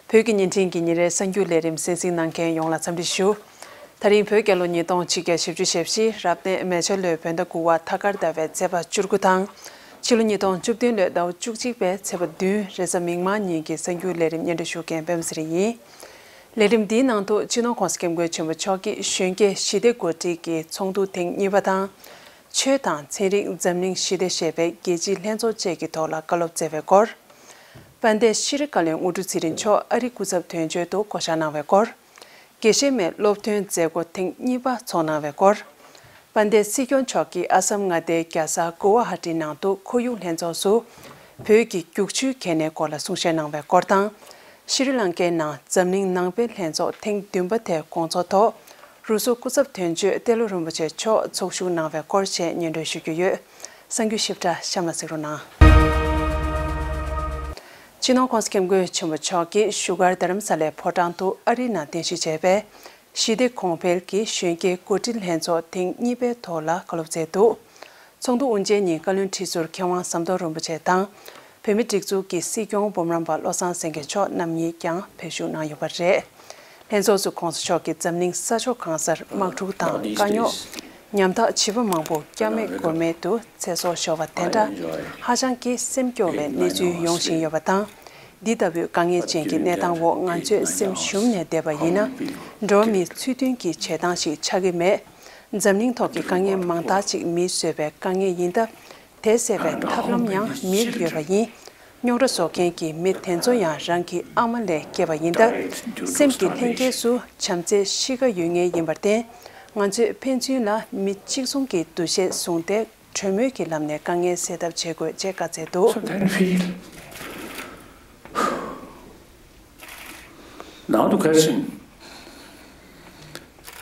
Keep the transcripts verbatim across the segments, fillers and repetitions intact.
བོད་ཀྱི་བརྙན་འཕྲིན་གྱི་ཉིན་རེའི་གསར་འགྱུར་ལས་རིམ་གསན་གཟིགས་གནང་མཁན་ཡོངས་ལ་འཚམས་འདྲི་ཞུ། ད་རིང་བོད་རྒྱལ་ལོ་ཉིས་སྟོང་ཆིག་བརྒྱ་བཞི་བཅུ་ཞེ་བཞི་རབ་གནས་མེ་བྱ་ལོའི་བོད་ཟླ་དགུ་བ་ཐ་སྐར་ཟླ་བའི་ཚེས་པ་བཅུ་དགུ་དང་། ཕྱི་ལོ་ཉིས་སྟོང་བཅུ་བདུན་ལོའི་ཟླ་བ་བཅུ་གཅིག་པའི་ཚེས་པ་བདུན་རེས་གཟའ་མིག་དམར་ཉིན་གྱི་གསར་འགྱུར་ལས་རིམ་སྙན་སྒྲོན་ཞུ་མཁན་པད་མ་ཚེ་རིང་ཡིན། ལས་རིམ་འདིའི་ནང་དུ་སྤྱི་ནོར་༸གོང་ས་༸སྐྱབས་མགོན་ཆེན་པོ་མཆོག་གིས་གཞོན་སྐྱེས་ཞི་བདེ་འགོ་ཁྲིད་ཀྱི་ཚོགས་འདུ་ཐེངས་གཉིས་པ་དང་། ཆོས་དང་ཚན་རིག་འཛམ་གླིང་ཞི་བདེ་ཞེས་པའི་རྒྱལ་སྤྱིའི་ལྷན་ཚོགས་བཅས་ཀྱི་ཐོག་ལ་བཀའ་སློབ་སྩལ་བའི་སྐོར། དཔལ་ལྡན་ཤྲི་བཀའ་བློན་དངོས་གྲུབ་ཚེ་རིང་མཆོག་ཨ་རིའི་སྐུ་ཚབ་དོན་གཅོད་དུ་བསྐོ་བཞག་གནང་བའི་སྐོར། དགེ་བཤེས་མའི་སློབ་ཐོན་མཛད་སྒོ་ཐེངས་གཉིས་པ་འཚོགས་གནང་བའི་སྐོར། དཔལ་ལྡན་སྲིད་སྐྱོང་མཆོག་གིས་ཨ་སམ་མངའ་སྡེའི་རྒྱལ་ས་གུ་ཝ་ཧ་ཏི་ནང་དུ་ཁོར་ཡུག་ལྷན་ཚོགས་སུ་བོད་ཀྱི་རྒྱུག་ཆུའི་གལ་གནད་སྐོར་ལ་གསུང་བཤད་གནང་བའི་སྐོར་དང་། ཤྲི་ལང་ཀའི་ནང་འཛམ་གླིང་ནང་པའི་ལྷན་ཚོགས་ཐེངས་བདུན་པ་དེའི་དགོང་ཚོགས་ཐོག་རུ་སུ་སྐུ་ཚབ་དོན་གཅོད་ཏེ་ལོ་རིན་པོ་ཆེ་མཆོག་ཚོགས་ཞུགས་གནང་བའི་སྐོར་བཅས་སྙན་སྒྲོན་ཞུ་རྒྱུ་ཡོད། གསར་འགྱུར་ཞིབ་ཕྲ་གཤམ་ལ་གཟིགས་རོགས་གནང་། སྤྱི་ནོར་༸གོང་ས་༸སྐྱབས་མགོན་ཆེན་པོ་མཆོག་གིས་བཞུགས་སྒར་རྡ་རམ་ས་ལའི་ཕོ་བྲང་དུ་ཨ་རིའི་ནང་རྟེན་གཞི་བྱས་པའི་ཞི་བདེ་གོང་འཕེལ་གྱི་གཞོན་སྐྱེས་འགོ་ཁྲིད་ལྷན་ཚོགས་ཐེངས་གཉིས་པའི་ཐོག་ལ་བཀའ་སློབ་སྩལ་འདུག། ཚོགས་འདུ་དབུ་འབྱེད་ཉིན་བཀའ་བློན་ཁྲི་ཟུར་མཁས་དབང་ཟམ་གདོང་རིན་པོ་ཆེ་དང་། བོད་མིའི་སྒྲིག་འཛུགས་ཀྱི་སྲིད་སྐྱོང་འབུམ་རམས་པ་བློ་བཟང་སེང་གེ་མཆོག་རྣམ་གཉིས་ཀྱང་ཕེབས་ཞུགས་གནང་ཡོད་པ་རེད། ལྷན་ཚོགས་སུ་༸གོང་ས་མཆོག་གིས་འཛམ་གླིང་ས་ཕྱོགས་གང་སར་དམག་འཁྲུག་དང་དཀའ་རྙོག་ཉམ་ཐག་བྱིས་པ་མང་པོ་སྐྱབས་མེད་མགོན་མེད་དུ་ཚེ་སྲོག་ཤོར་བ་དེ་འདྲ་ཧ་ཅང་གི་སེམས་སྐྱོ་བའི་གནས་ཚུལ་ཡོང་བཞིན་ཡོད་པ་དང་། འདི་ལྟ་བུའི་དཀའ་ངལ་ཅན་གྱི་གནས་སྟངས་འོག་ང་ཚོས་སེམས་ཞུམ་ནས་བསྡད་པ་ཡིན་ན། འགྲོ་བ་མིའི་ཚུལ་མཐུན་གྱི་བྱེད་སྟངས་ཤིག་ཆགས་ཀྱི་མེད། འཛམ་གླིང་ཐོག་གི་དཀའ་ངལ་མང་དག་ཅིག་མིས་བཟོས་པའི་དཀའ་ངལ་ཡིན་སྟབས། དེ་སེལ་བའི་ཐབས་ལམ་ཡང་མིར་ཡོད་པ་ཡིན། རྙོག་དྲ་བཟོ་མཁན་གྱི་མི་དེ་ཚོ་ཡང་རང་གི་ཨ་མ་ལས་སྐྱེས་པ་ཡིན་སྟབས། སེམས་ཀྱི་ལྷན་སྐྱེས་སུ་བྱམས་བརྩེའི་གཤིས་ཀ་ཡོད་མཁན་ཡིན་པར་བརྟེན། ང་ཚོས་ཕན་ཚུན་ལ་མི་གཅིག་མཚུངས་ཀྱི་འདུ་ཤེས་བཟུང་སྟེ། གྲོས་མོལ་གྱི་ལམ་ནས་དཀའ་ངལ་སེལ་ཐབས་བྱེད་དགོས་ཅེས་བཀའ་སྩལ་འདུག། Sometimes I feel now the question,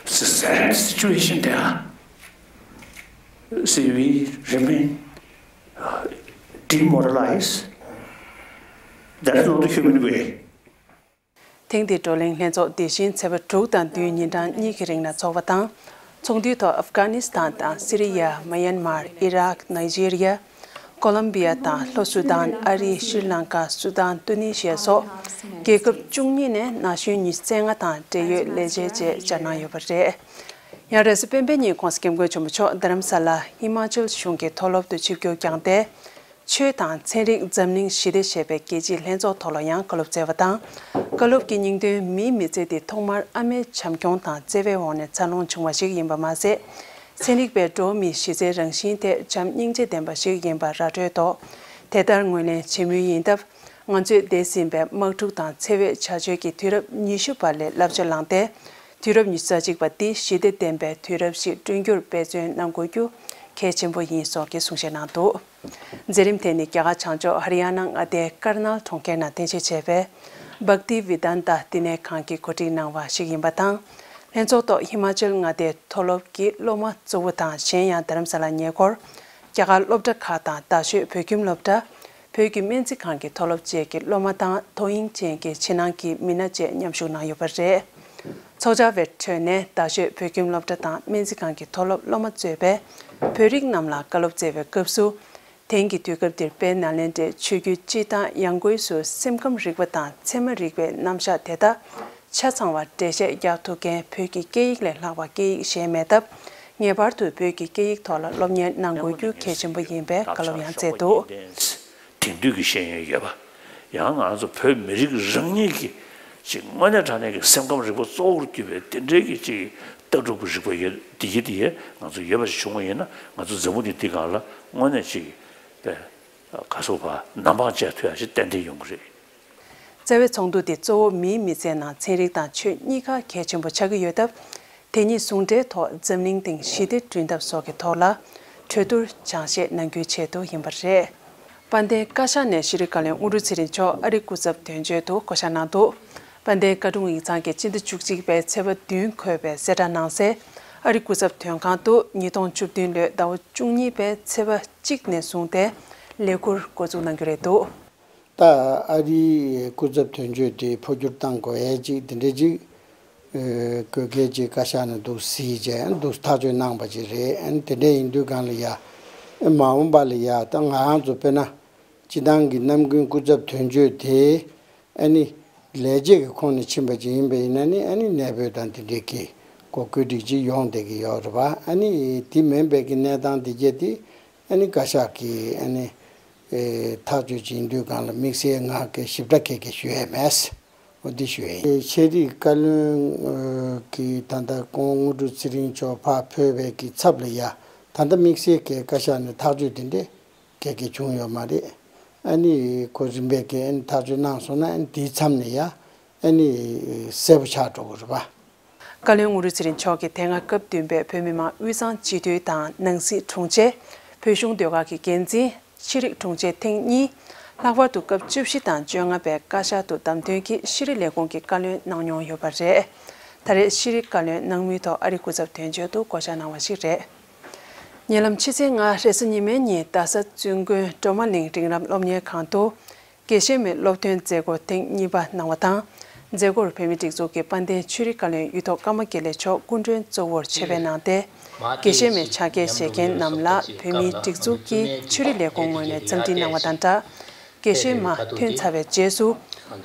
it's a sad situation there. See, we remain demoralized. That's not the human way. ཐེངས་འདིའི་བགྲོ་གླེང་ལྷན་ཚོགས་འདི་བཞིན་ཚེས་པ་དྲུག་དང་བདུན་ཉིན་གྲངས་གཉིས་ཀྱི་རིང་ལ་འཚོགས་པ་དང་། ཚོགས་འདུའི་ཐོག་ཨབ་གྷ་ནི་སི་ཐན་དང་སི་རི་ཡ། མ་ཡན་མར། ཨི་རག་ནའི་ཇི་རི་ཡ། ཀོ་ལམ་བི་ཡ་དང་ལྷོ་སུ་དཱན། ཨ་རི། ཤྲི་ལང་ཀ། སུ་དཱན། ཏུ་ནི་ཤི་ཡ་སོགས་རྒྱལ་ཁབ་བཅུ་གཉིས་ནས་ན་གཞོན་ཉི་ཤུ་རྩ་ལྔ་དང་འབྲེལ་ཡོད་ལས་བྱེད་བཅས་བཅར་གནང་ཡོད་པ་རེད། ཡང་རེས་གཟའ་སྤེན་པའི་ཉིན་༸གོང་ས་༸སྐྱབས་མགོན་ཆེན་པོ་མཆོག་རྡ་རམ་ས་ལ་ཧི་མ་ཅལ་གཞུང་གི་མཐོ་སློབ་ཏུ་ཆིབས་བསྒྱུར་བསྐྱངས་ཏེ། ཆོས་དང་ཚན་རིག་འཛམ་གླིང་ཞི་བདེ་ཞེས་པའི་རྒྱལ་སྤྱིའི་ལྷན་ཚོགས་ཐོག་ལ་ཡང་བཀའ་སློབ་སྩལ་བ་དང་། བཀའ་སློབ་ཀྱི་སྙིང་དོན་མིའི་མི་ཚེ་འདི་ཐོག་མར་ཨ་མའི་བྱམས་སྐྱོང་དང་བརྩེ་བའི་འོག་ནས་འཚར་ལོངས་བྱུང་བ་ཞིག་ཡིན་པ་མ་ཟད། ཚན་རིག་པས་འགྲོ་བ་མིའི་གཞི་རྩའི་རང་བཞིན་དེ་བྱམས་སྙིང་རྗེ་ལྡན་པ་ཞིག་ཡིན་པ་ར་སྤྲོད་དོ། དེ་ལྟར་ངོས་ལེན་བྱེད་མུས་ཡིན་སྟབས། ང་ཚོས་འདས་ཟིན་པའི་དམག་འཁྲུག་དང་འཚེ་བའི་བྱ་སྤྱོད་ཀྱི་དུས་རབས་ཉི་ཤུ་པ་ལས་བསླབ་བྱ་བླངས་ཏེ། དུས་རབས་ཉི་ཤུ་རྩ་གཅིག་པ་འདི་ཞི་བདེ་ལྡན་པའི་དུས་རབས་ཤིག་བསྐྲུན་རྒྱུར་འབད་བརྩོན་གནང་དགོས་རྒྱུ་གལ་ཆེན་པོ་ཡིན་སོགས་ཀྱི་གསུང་བཤད་གནང་འདུག། མཛད་རིམ་དེ་ནི་རྒྱ་གར་བྱང་ཕྱོགས་ཧ་རི་ཡ་ན་མངའ་སྡེའི་ཀར་ནལ་གྲོང་ཁྱེར་ནང་རྟེན་གཞི་བྱས་པའི་བྷག་ཏི་ཝི་དན་ཏ་བསྟི་གནས་ཁང་གིས་གོ་སྒྲིག་གནང་བ་ཞིག་ཡིན་པ་དང་། ལྷན་ཚོགས་ཐོག་ཧི་མ་ཅལ་མངའ་སྡེའི་མཐོ་སློབ་ཀྱི་སློབ་མ་གཙོ་བོ་དང་གཞན་ཡང་རྡ་རམ་ས་ལ་ཉེ་འཁོར་རྒྱ་གར་སློབ་གྲྭ་ཁག་དང་རྡ་ཤོད་བོད་ཁྱིམ་སློབ་གྲྭ། བོད་ཀྱི་སྨན་རྩིས་ཁང་གི་མཐོ་སློབ་བཅས་ཀྱི་སློབ་མ་དང་མཐོ་དབྱིངས་ཅན་གྱི་ཕྱི་ནང་གི་མི་སྣ་བཅས་མཉམ་ཞུགས་གནང་ཡོད་པ་རེད། ཚོགས་བཅར་བའི་ཁྲོད་ནས་རྡ་ཤོད་བོད་ཁྱིམ་སློབ་གྲྭ་དང་སྨན་རྩིས་ཁང་གི་མཐོ་སློབ་སློབ་མ་གཙོས་པའི་བོད་རིགས་རྣམས་ལ་བཀའ་སློབ་སྩལ་བའི་སྐབས་སུ། དེང་གི་དུས་སྐབས་འདིར་དཔལ་ནཱ་ལེནྡྲའི་ཆོས་བརྒྱུད་སྤྱི་དང་ཡང་སྒོས་སུ་སེམས་ཁམས་རིག་པ་དང་ཚད་མ་རིག་པའི་རྣམ་གཞག་དེ་དག་ཆ་ཚང་བར་འགྲེལ་བཤད་རྒྱག་ཐུབ་མཁན་བོད་ཀྱི་སྐད་ཡིག་ལས་ལྷག་པ་སྐད་ཡིག་གཞན་མེད་སྟབས། ངེས་པར་དུ་བོད་ཀྱི་སྐད་ཡིག་ཐོག་ལ་སློབ་གཉེར་གནང་དགོས་རྒྱུ་གལ་ཆེན་པོ་ཡིན་པའི་བཀའ་སློབ་ཡང་སྩལ་འདུག། དེང་དུས་ཀྱི་ཤེས་ཡོན་ཡོད་པ། ཡང་ང་ཚོ་བོད་མི་རིགས་རང་ཉིད་ཀྱི་ཅིག་དངོས་གནས་དྲང་གནས་ཀྱི་སེམས་ཁམས་རིག་པ་གཙོ་བོར་གྱུར་པའི་དེ་འདྲའི་གི་ཅིག་ལྟ་གྲུབ་ཀྱི་རིག་པ་ཡོད་དེ་ཡིན་དེ་ཡིན་ང་ཚོ་ཡོད་པ་ཞིག་བྱུང་བ་ཡིན་ན་ང་ཚོ་འཛམ་བུ་གླིང་འདི་སྒང་ལ་དངོས་གནས་ཅིག་པའི་ག་སོ་བ་ནམ་འཕང་བཅད་ཐུབ་ཡ་ཞིག་ཏན་ཏན་ཡོང་གི་རེད། རྩ་བའི་ཚོགས་འདུ་འདི་གཙོ་བོ་མིའི་མི་ཚེའི་ནང་ཚན་རིག་དང་ཆོས་གཉིས་ཀ་གལ་ཆེན་པོ་ཆགས་ཀྱི་ཡོད་སྟབས། དེ་གཉིས་ཟུང་འབྲེལ་ཐོག་འཛམ་གླིང་སྟེང་ཞི་བདེ་བསྐྲུན་ཐབས་སོགས་ཀྱི་ཐོག་ལ་གྲོས་བསྡུར་སྦྱང་བཤད་གནང་རྒྱུའི་ཆེད་དུ་ཡིན་པ་རེད། དཔལ་ལྡན་བཀའ་ཤག་ནས་ཤྲི་བཀའ་བློན་དངོས་གྲུབ་ཚེ་རིང་མཆོག་ཨ་རིའི་སྐུ་ཚབ་དོན་གཅོད་དུ་བསྐོ་བཞག་གནང་འདུག། དཔལ་ལྡན་བཀའ་དྲུང་ཡིག་ཚང་གིས་སྤྱི་ཟླ་བཅུ་གཅིག་པའི་ཚེས་པ་བདུན་འཁོད་པའི་གསལ་བསྒྲགས་གནང་གསལ། ཨ་རིའི་སྐུ་ཚབ་དོན་ཁང་དུ་ཉིས་སྟོང་བཅུ་བདུན་ལོའི་ཟླ་བ་བཅུ་གཉིས་པའི་ཚེས་པ་གཅིག་ནས་བཟུང་སྟེ་ལས་ཁུར་འགོ་འཛུགས་གནང་རྒྱུ་རེད་འདུག། ད་ཨ་རིའི་སྐུ་ཚབ་དོན་གཅོད་དེ་འཕོ་འགྱུར་བཏང་དགོས་ཡས་ཅིག་དེ་འདྲ་ཅིག་དགོས་གལ་ཅིག་བཀའ་ཤག་ནས་འདུག་གཟིགས་བྱས་འདུག་ཐག་གཅོད་གནང་པ་ཅིག་རེད། ཨ་ནི་དེ་འདྲ་ཡིན་དུས་སྒང་ལ་ཡ་མ་འོངས་པ་ལ་ཡ་ད་ང་རང་ཚོ་དཔེར་ན་སྤྱི་བཏང་གི་ནམ་རྒྱུན་སྐུ་ཚབ་དོན་གཅོད་དེ་ཨ་ནི་ ལས་བྱེད་ཀྱི་ཁོངས་ནས་ཕྱིན་པ་ཅིག་ཡིན་པ་ཡིན་ན་ནི། ཨ་ནི་གནས་སྤོས་དང་དེ་འདྲའི་གི་གོ་བཀོད་སྒྲིག་ཅིག་ཡོང་བསྡད་ཀྱི་ཡོད་རེད་པ། ཨ་ནི་དེ་མིན་པའི་གི་གནས་སྟངས་དེ་གྱད་དེ་ཨ་ནི་བཀའ་ཤག་གིས་ཨ་ནི་ཨེ་ཐག་གཅོད་ཅིག་ཡིན་དུས་སྒང་ལ་དམིགས་བསལ་ང་གི་ཞིབ་ཕྲ་ག་གེ་ཞུ་ཡས་མེད། འོ་འདི་ཞུ་ཡས་ཡིན། ཤེས་རིག་བཀའ་བློན་གྱིས་ད་ལྟ་ཁོང་དངོས་གྲུབ་ཚེ་རིང་མཆོག་ཕར་ཕེབས་པའི་གི་ཚབ་ལ་ཡ། ད་ལྟ་དམིགས་བསལ་གྱི་བཀའ་ཤག་ནས་ཐག་གཅོད་དེ་འདྲས་ག་གེ་བྱུང་ཡོད་མ་རེད། ཨ་ནི་ཁོ་རིམ་པས་ཀྱི་ཨ་ནི་ཐག་གཅོད་གནང་སོང་ན། ཨ་ནི་དེའི་མཚམས་ནས་ཡ་ཨ་ནི་གསལ་པོ་ཆགས་འགྲོ་གི་རེད་པ། བཀའ་བློན་དངོས་གྲུབ་ཚེ་རིང་མཆོག་གིས་དེ་སྔ་སྐབས་བདུན་པའི་བོད་མི་མང་དབུས་གཙང་སྤྱི་འཐུས་དང་ནང་སྲིད་དྲུང་ཆེ། བོད་གཞུང་ཟློས་གར་གྱི་འགན་འཛིན། ཤེས་རིག་དྲུང་ཆེ་ཐེངས་གཉིས། ལྷག་པར་དུ་སྐབས་བཅུ་བཞི་དང་བཅོ་ལྔ་པའི་བཀའ་ཤག་ཏུ་བདམས་ཐོན་གྱིས་ཤེས་རིག་ལས་ཁུངས་ཀྱི་བཀའ་བློན་གནང་མྱོང་ཡོད་པ་རེད། ད་རེས་ཤེས་རིག་བཀའ་བློན་གནང་མུས་ཐོག་ཨ་རིའི་སྐུ་ཚབ་དོན་གཅོད་དུ་བསྐོ་བཞག་གནང་བ་ཞིག་རེད། ཉེ་ལམ་ཕྱི་ཚེས་ལྔ་རེས་གཟའ་ཉི་མའི་ཉིན་རྡ་ས་བཙུན་དགོན་སྒྲོལ་མ་གླིང་རིགས་ལམ་སློབ་གཉེར་ཁང་དུ། དགེ་བཤེས་མའི་སློབ་ཐོན་མཛད་སྒོ་ཐེངས་གཉིས་པ་གནང་བ་དང་། མཛད་སྒོར་བོད་མིའི་སྒྲིག་འཛུགས་ཀྱི་དཔལ་ལྡན་ཆོས་རིག་བཀའ་བློན་གཡུ་ཐོག་ཀརྨ་དགེ་ལེགས་མཆོག་སྐུ་མགྲོན་གཙོ་བོར་ཆེད་ཕེབས་གནང་སྟེ། དགེ་བཤེས་མའི་ཕྱག་འཁྱེར་བཞེས་མཁན་རྣམས་ལ་བོད་མིའི་སྒྲིག་འཛུགས་ཀྱི་ཆོས་རིག་ལས་ཁུངས་ངོས་ནས་འཚམས་འདྲི་གནང་བ་དང་སྦྲགས། དགེ་བཤེས་མ་ཐོན་ཚར་བའི་རྗེས་སུ།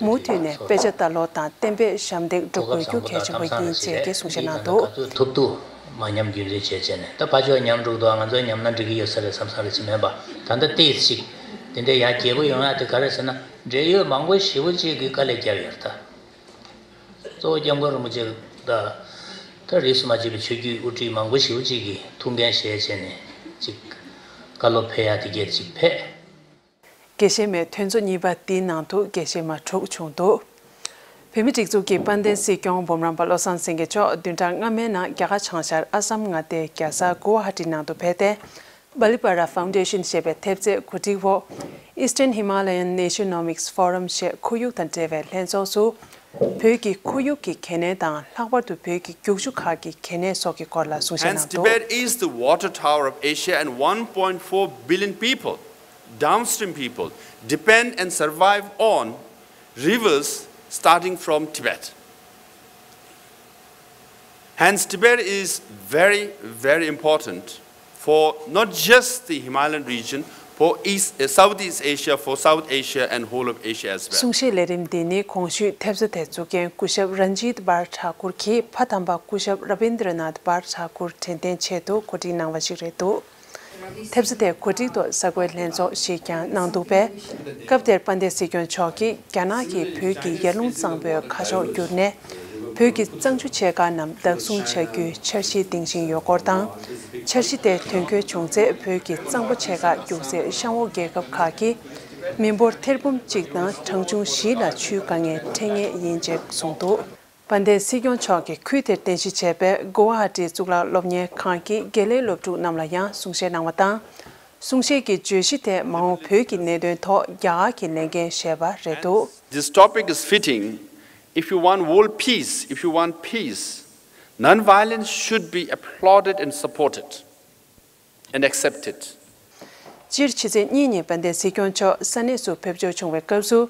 མུ་མཐུད་ནས་དཔེ་ཆ་ལྟ་ཀློག་དང་གཏན་འབེབས་ཞབས་འདེགས་སྒྲུབ་དགོས་རྒྱུ་གལ་ཆེན་པོ་ཡིན་ཅེས་ཀྱི་གསུང་བཤད་གནང་འདུག། ཐུབ་ཐུབ་མ་ཉམས་རྒྱུན་འཛིན་བྱས་བྱས་ནས། ད་ཕར་ཕྱོགས་ཉམས་འགྲོ་འདུག། ང་ཚོ་ཉམས་ན་འགྲིག་གི་ཡོད་ས་རེད་བསམ་བསམ་རེད་ཅེས་མིན་པ། ད་ལྟ་ཏོག་ཙམ་ཅིག་དེ་འདྲའི་ཡར་རྒྱས་པོ་ཡོང་ཡ་དེ་ག་རེ་ཟེར་ན། འབྲེལ་ཡོད་མང་པོ་ཞེ་པོ་ཅིག་གིས་དཀའ་ལས་བརྒྱབ་ཡོད་རེད་ད། གཙོ་བོ་སྐྱབས་མགོན་རིན་པོ་ཆེ་དང་། ད་རིས་སུ་མ་ཆད་པའི་ཆོས་བརྒྱུད་དབུ་ཁྲིད་མང་པོ་ཞེ་པོ་ཅིག་གིས་ཐུགས་འགན་བཞེས་བྱས་ནས་ཅིག་བཀའ་སློབ་ཕེབས་ཡ་དེ་གས་ཅིག་ཕེབས། དགེ་བཤེས་མའི་ཐོན་ཚོ་གཉིས་པ་དེའི་ནང་དུ་དགེ་བཤེས་མ་དྲུག་བྱུང་འདུག། བོད་མིའི་སྒྲིག་འཛུགས་ཀྱི་དཔལ་ལྡན་སྲིད་སྐྱོང་འབུམ་རམས་པ་བློ་བཟང་སེང་གེ་མཆོག་བདུན་ཕྲག་སྔ་མའི་ནང་རྒྱ་གར་བྱང་ཤར་ཨ་སམ་མངའ་སྡེའི་རྒྱལ་ས་གུ་ཝ་ཧ་ཏི་ནང་དུ་ཕེབས་ཏེ། Balipara Foundation ཞེས་པའི་ཐེབས་རྩའི་གོ་སྒྲིག་འོག Eastern Himalayan Nationomics Forum ཞེས་ཁོར་ཡུག་དང་འབྲེལ་བའི་ལྷན་ཚོགས་སུ། བོད་ཀྱི་ཁོར་ཡུག་གི་གལ་གནད་དང་། ལྷག་པར་དུ་བོད་ཀྱི་རྒྱུག་ཆུ་ཁག་གི་གལ་གནད་སོགས་ཀྱི་སྐོར་ལ་གསུང་བཤད་Hence, གནང་འདུག། Tibet is the water tower of Asia, and one point four billion people, downstream people, depend and survive on rivers starting from Tibet. Hence, Tibet is very, very important for not just the Himalayan region, for East, uh, Southeast Asia, for South Asia and whole of Asia as well. གསུང་བཤད་ལས་རིམ་འདི་ནི་གོང་ཞུས་ཐེབས་རྩ་དེ་བཙུགས་མཁན་སྐུ་ཞབས་རན་ཇིད་བྷར་ཐཱ་ཀུར་གྱིས་ཕ་དམ་པ་སྐུ་ཞབས་ར་བིན་དྲ་ནཱཐ་བྷར་ཐཱ་ཀུར་དྲན་རྟེན་ཆེད་དུ་གོ་སྒྲིག་གནང་བ་ཞིག་རེད་འདུག། ཐེབས་རྩ་དེ་གོ་སྒྲིག་ཐོག་གསར་འགོད་ལྷན་ཚོགས་ཤིག་ཀྱང་གནང་འདུག་པས། སྐབས་དེར་དཔལ་ལྡན་སྲིད་སྐྱོང་མཆོག་གིས་རྒྱ་ནག་གིས་བོད་ཀྱི་ཡར་ཀླུང་གཙང་པོའི་ཁ་ཕྱོགས་བསྒྱུར་ནས། བོད་ཀྱི་གཙང་ཆུ་ཆེ་ཁག་རྣམས་བདག་བཟུང་བྱ་རྒྱུའི་འཆར་གཞི་འདིང་བཞིན་ཡོད་སྐོར་དང་། འཆར་གཞི་དེ་དོན་འཁྱོལ་བྱུང་ཚེ། བོད་ཀྱི་གཙང་པོ་ཆེ་ཁག་རྒྱུག་སའི་གཤམ་འོག་རྒྱལ་ཁབ་ཁག་གི་མི་འབོར་ཐེར་འབུམ་གཅིག་དང་གྲངས་ཆུང་བཞི་ལ་ཆུའི་དཀའ་ངལ་འཕྲད་ངེས་ཡིན་ཅེས་གསུངས་འདུག། དཔལ་ལྡན་སྲིད་སྐྱོང་མཆོག་གིས་ཁུལ་དེར་རྟེན་གཞི་བྱས་པའི་གུ་ཝ་ཧ་ཏི་གཙུག་ལག་སློབ་གཉེར་ཁང་གི་དགེ་ལས་སློབ་ཕྲུག་རྣམས་ལ་ཡང་གསུང་བཤད་གནང་བ་དང་། གསུང་བཤད་ཀྱི་བརྗོད་གཞི་དེ་མ་འོངས་བོད་ཀྱི་གནད་དོན་ཐོག་རྒྱ་གར་གྱི་ལས་འགན་བཞེས་པ་རེད་འདུག། This topic is fitting. If you want world peace, if you want peace, non-violence should be applauded and supported and accepted. སྤྱིར་ཕྱི་ཚེས་གཉིས་ཉིན་དཔལ་ལྡན་སྲིད་སྐྱོང་མཆོག་ས་གནས་སུ་ཕེབས་འབྱོར་བྱུང་བའི་སྐབས་སུ།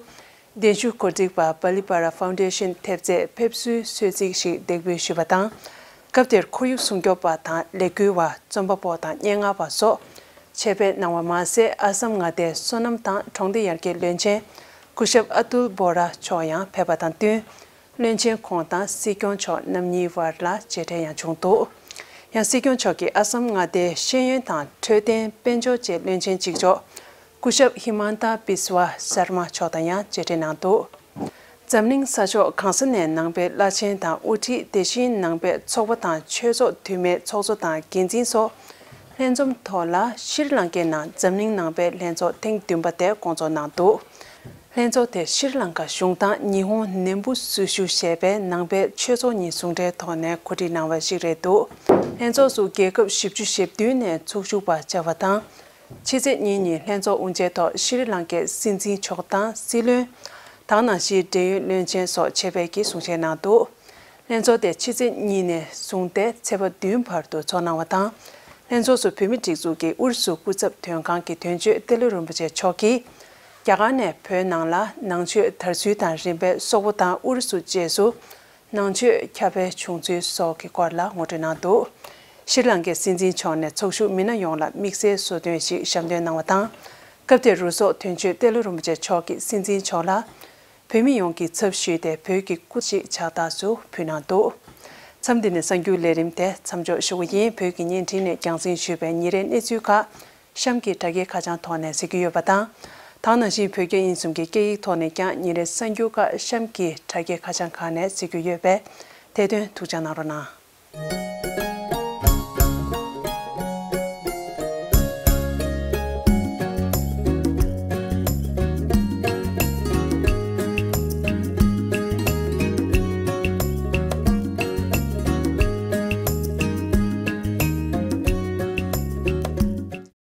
གདན་ཞུ་གོ་སྒྲིག་པ་Balipara Foundation ཐེབས་རྩས་ཕེབས་བསུའི་གསོལ་ཚིགས་ཤིག་འདེགས་འབུལ་ཞུས་པ་དང་། སྐབས་དེར་ཁོར་ཡུག་སྲུང་སྐྱོབ་པ་དང་ལས་འགུལ་བ། རྩོམ་པ་པོ་དང་སྙན་ངག་པ་སོགས་ཆེད་ཕེབས་གནང་བ་མ་ཟད། ཨ་སམ་མངའ་སྡེའི་སོ་ནམ་དང་གྲོང་སྡེ་ཡར་རྒྱས་བློན་ཆེན་སྐུ་ཞབས་ཨ་ཏུལ་བྷོ་ར་མཆོག་ཡང་ཕེབས་པ་དང་བསྟུན། བློན་ཆེན་ཁོང་དང་སྲིད་སྐྱོང་མཆོག་རྣམ་གཉིས་བར་ལ་མཇལ་འཕྲད་ཡང་བྱུང་འདུག། ཡང་སྲིད་སྐྱོང་མཆོག་གིས་ཨ་སམ་མངའ་སྡེའི་ཤེས་ཡོན་དང་འཕྲོད་བསྟེན་དཔལ་འབྱོར་བཅས་བློན་ཆེན་གཅིག་ལྕོགས་སྐུ་ཞབས་ཧི་མན་ཏཱ་བིས་ཝ་སར་མ་མཆོག་དང་ཡང་མཇལ་འཕྲད་གནང་འདུག། འཛམ་གླིང་ས་ཕྱོགས་གང་ས་ནས་ནང་པའི་བླ་ཆེན་དང་དབུ་ཁྲིད། དེ་བཞིན་ནང་པའི་ཚོགས་པ་དང་ཆོས་ཚོགས་འདུས་མའི་ཚོགས་གཙོ་དང་འགན་འཛིན་སོགས་ལྷན་འཛོམས་ཐོག་ལ། ཤྲི་ལང་ཀའི་ནང་འཛམ་གླིང་ནང་པའི་ལྷན་ཚོགས་ཐེངས་བདུན་པ་དེ་སྐོང་ཚོགས་གནང་འདུག། ལྷན་ཚོགས་དེ་ཤྲི་ལང་ཀ་གཞུང་དང་ཉི་ཧོང་ནན་པུ་སུ་ཤུ་ཞེས་པའི་ནང་པའི་ཆོས་ཚོགས་གཉིས་ཟུང་འབྲེལ་ཐོག་ནས་གོ་སྒྲིག་གནང་བ་ཞིག་རེད་འདུག། ལྷན་ཚོགས་སུ་རྒྱལ་ཁབ་བཞི་བཅུ་ཞེ་བདུན་ནས་ཚོགས་ཞུགས་པ་བཅར་བ་དང་། ཕྱི་ཚེས་གཉིས་ཉིན་ལྷན་ཚོགས་དབུ་འབྱེད་ཐོག་ཤྲི་ལང་ཀའི་སྲིད་འཛིན་མཆོག་དང་སྲིད་བློན། དེ་ནང་བཞིན་འབྲེལ་ཡོད་བློན་ཆེན་སོགས་ཆེད་ཕེབས་ཀྱིས་གསུང་བཤད་གནང་འདུག། ལྷན་ཚོགས་དེ་ཕྱི་ཚེས་གཉིས་ནས་བཟུང་སྟེ་ཚེས་པ་བདུན་བར་དུ་འཚོགས་གནང་བ་དང་། ལྷན་ཚོགས་སུ་བོད་མིའི་སྒྲིག་འཛུགས་ཀྱི་ཨུ་རུ་སུ་སྐུ་ཚབ་དོན་ཁང་གི་དོན་གཅོད་ཏེ་ལོ་རིན་པོ་ཆེ་མཆོག་གིས། རྒྱ་གར་ནས་བོད་ནང་ལ་ནང་ཆོས་དར་ཚུལ་དང་། རིམ་པས་སོག་པོ་དང་ཨུ་རུ་སུ་བཅས་སུ་ནང་ཆོས་ཁྱབ་སྤེལ་བྱུང་ཚུལ་སོགས་ཀྱི་སྐོར་ལ་ངོ་སྤྲོད་གནང་འདུག། ཤྲི་ལང་ཀའི་སྲིད་འཛིན་མཆོག་ནས་ཚོགས་ཞུགས་མི་སྣ་ཡོངས་ལ་དམིགས་བསལ་གསོལ་སྟོན་ཞིག་ཞབས་འདེགས་གནང་བ་དང་། སྐབས་དེར་རུ་ཚོགས་དོན་གཅོད་ཏེ་ལོ་རིན་པོ་ཆེ་མཆོག་གིས་སྲིད་འཛིན་མཆོག་ལ། བོད་མི་ཡོངས་ཀྱི་ཚབ་ཞུས་ཏེ་བོད་ཀྱི་སྐུ་ཞིག་ཕྱག་རྟགས་སུ་ཕུལ་གནང་འདུག་མཚམས་འདི་ནས་གསར་འགྱུར་ལས་རིམ་དེ་མཚམས་འཇོག་ཞུ་གི་ཡིན། བོད་ཀྱི་བརྙན་འཕྲིན་ནས་རྒྱང་སྲིང་ཞུས་པའི་ཉིན་རེའི་གནས་ཚུལ་ཁག་གཤམ་གྱི་དྲ་རྒྱའི་ཁ་བྱང་ཐོག་ནས་གཟིགས་རྒྱུ་ཡོད་པ་དང་། ད་ག་ནང་བཞིན་བོད་རྒྱ་དབྱིན་གསུམ་གྱི་སྐད་ཡིག་ཐོག་ནས་ཀྱང་ཉིན་རེའི་གསར་འགྱུར་ཁག་གཤམ་གྱི་དྲ་རྒྱའི་ཁ་བྱང་ཁག་ནས་གཟིགས་རྒྱུ་ཡོད་པས། དེ་དོན་ཐུགས་འཇགས་གནང་རོགས་གནང་།